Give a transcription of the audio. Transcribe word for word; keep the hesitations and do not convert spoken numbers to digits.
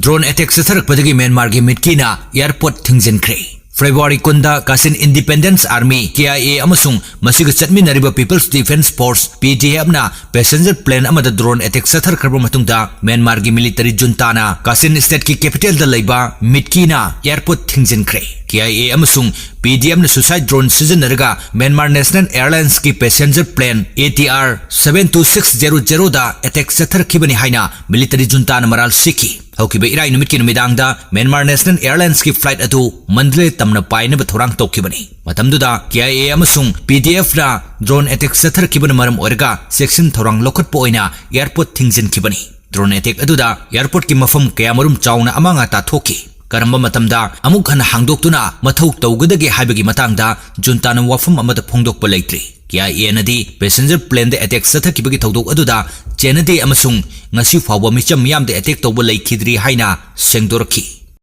Drone attack ꯆꯠꯊꯔꯛꯄꯗꯒꯤ ꯃ꯭ꯌꯥꯟꯃꯥꯔꯒꯤ ꯃꯤꯠꯀꯤꯅ airport ꯊꯤꯡꯖꯤꯟꯈ꯭ꯔꯦ꯫ February ꯀꯨꯟꯗ Kachin Independence Army, K I A, ꯑꯃꯁꯨꯡ ꯃꯁꯤꯒ ꯆꯠꯃꯤꯟꯅꯔꯤꯕ People's Defence Force, P D F, ꯅ passenger plane ꯑꯃꯗ drone attack ꯆꯠꯊꯔꯛꯈ꯭ꯔꯕ ꯃꯇꯨꯡꯗ ꯃ꯭ꯌꯥꯟꯃꯥꯔꯒꯤ military junta ꯅ Kachin state ꯀꯤ capital ꯗ ꯂꯩꯕ ꯃꯤꯠꯀꯤꯅ airport ꯊꯤꯡꯖꯤꯟꯈ꯭ꯔꯦ꯫ K I A ꯑꯃꯁꯨꯡ P D F ꯅ suicide drone ꯁꯤꯖꯤꯟꯅꯔꯒ Myanmar National Airlines ꯀꯤ passenger plane A T R seven two six zero zero the attack ꯆꯠꯊꯔꯛꯈꯤꯕꯅꯤ ꯍꯥꯏꯅ military junta ꯅ ꯃꯔꯥꯜ ꯁꯤꯈꯤ꯫ ꯍꯧꯈꯤꯕ ꯏꯔꯥꯏ ꯅꯨꯃꯤꯠꯀꯤ ꯅꯨꯃꯤꯗꯥꯡꯗ Myanmar National Airlines ꯀꯤ flight ꯑꯗꯨ ꯃꯟꯗꯂꯦ ꯇꯝꯅ ꯄꯥꯏꯅꯕ ꯊꯧꯔꯥꯡ ꯇꯧꯈꯤꯕꯅꯤ꯫ ꯃꯇꯝꯗꯨꯗ K I A ꯑꯃꯁꯨꯡ P D F ꯅ drone attack ꯆꯠꯊꯔꯛꯈꯤꯕꯅ ꯃꯔꯝ ꯑꯣꯏꯔꯒ ꯆꯦꯛꯁꯤꯟ ꯊꯧꯔꯥꯡ ꯂꯧꯈꯠꯄ ꯑꯣꯏꯅ airport ꯊꯤꯡꯖꯤꯟꯈꯤꯕꯅꯤ꯫ Drone attack ꯑꯗꯨꯗ airport ꯀꯤ ꯃꯐꯝ ꯀꯌꯥꯃꯔꯨꯝ ꯆꯥꯎꯅ ꯑꯃꯥꯡ ꯑꯇꯥ ꯊꯣꯛꯈꯤ꯫ ꯀꯔꯝꯕ ꯃꯇꯝꯗ ꯑꯃꯨꯛ ꯍꯟꯅ ꯍꯥꯡꯗꯣꯛꯇꯨꯅ ꯃꯊꯧ ꯇꯧꯒꯗꯒꯦ ꯍꯥꯏꯕꯒꯤ ꯃꯇꯥꯡꯗ junta ꯅ ꯋꯥꯐꯝ ꯑꯃꯠꯇ ꯐꯣꯡꯗꯣꯛꯄ ꯂꯩꯇ꯭ꯔꯤ꯫ K I A ꯅꯗꯤ passenger plane ꯗ attack ꯆꯠꯊꯈꯤꯕꯒꯤ ꯊꯧꯗꯣꯛ ꯑꯗꯨꯗ ꯆꯦꯟꯅꯗꯦ ꯑꯃꯁꯨꯡ ꯉꯁꯤ ꯐꯥꯎꯕ ꯃꯤꯆꯝ ꯃꯤꯌꯥꯝꯗ attack ꯇꯧꯕ ꯂꯩꯈꯤꯗ꯭ꯔꯤ ꯍꯥꯏꯅ ꯁꯦꯡꯗꯣꯔꯛꯈꯤ꯫